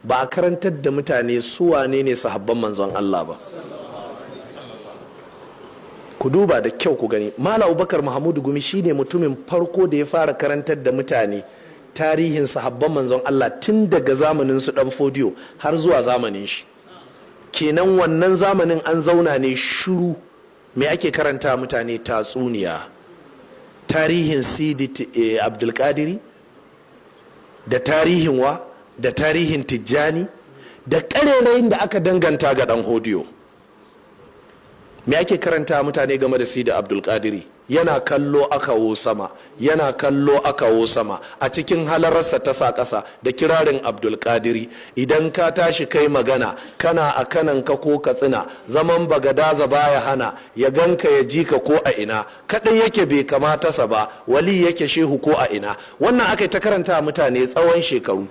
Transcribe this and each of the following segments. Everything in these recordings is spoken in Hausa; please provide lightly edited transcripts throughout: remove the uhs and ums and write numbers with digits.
Ba a karantar da mutane su wane ne sahabban manzon Allah ba. Ku duba da kyau ku gani, Malam Abubakar Mahamudu Gumi shine mutumin farko da ya fara karantar da mutane tarihin sahabban manzon Allah tun daga zamanin su Dan Fodiyo har zuwa zamanin shi. Kenan wannan zamanin an zauna ne shiru. Me ake karanta mutane? Tatsuniya, tarihin Sidi Abdulkadiri da tarihin wa da tarihin Tijjani da ƙarerayin da aka danganta ga Dan Hodiyo. Me ake karanta mutane game da Sidi Abdulkadiri? Yana kallo aka wo sama, yana kallo aka wo sama a cikin halararsa ta sa ƙasa da kirarin Abdulkadiri. Idan ka tashi kai magana, kana a kanan ka ko Katsina, zaman Bagadaza baya hana ya ganka ya ji ka ko a ina. Kaɗai yake bai kamata sa ba, wali yake shehu ko a ina. Wannan aka yi ta karanta mutane tsawon shekaru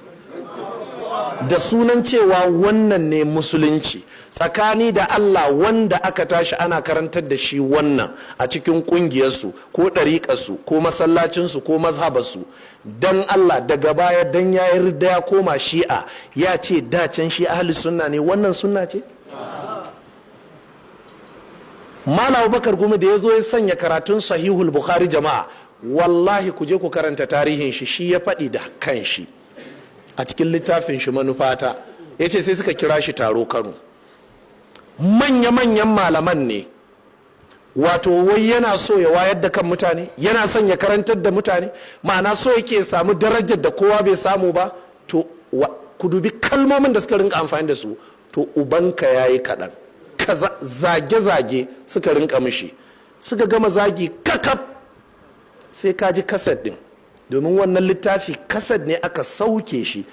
da sunan cewa wannan ne musulunci. Tsakani da Allah, wanda aka tashi ana karantar da shi wannan a cikin kungiyarsu ko ɗariƙarsu ko masallacinsu ko mazhabarsu, dan Allah, daga baya dan ya yarda ya koma Shi'a, ya ce dacen shi ahli sunna ne? Wannan sunna ce? Malam Abubakar Gumi da ya zo ya sanya karatun Sahihul Bukhari, jama'a, wallahi ku je ku karanta tarihin shi, shi ya faɗi da kan shi a cikin littafin shi Manufata. Ya ce sai suka kira shi taro Kano, manya-manyan malaman ne. Wato wai yana so ya wayar da kan mutane, yana son ya karantar da mutane, ma'ana so yake samu darajar da kowa bai samu ba. To ku dubi kalmomin da suka rinka amfani da su: "To ubanka ya yi kaɗan", zage-zage suka rinka mishi. Suka gama zagi kakaf, sai ka ji kaset din, domin wannan littafi kaset ne aka sauke shi.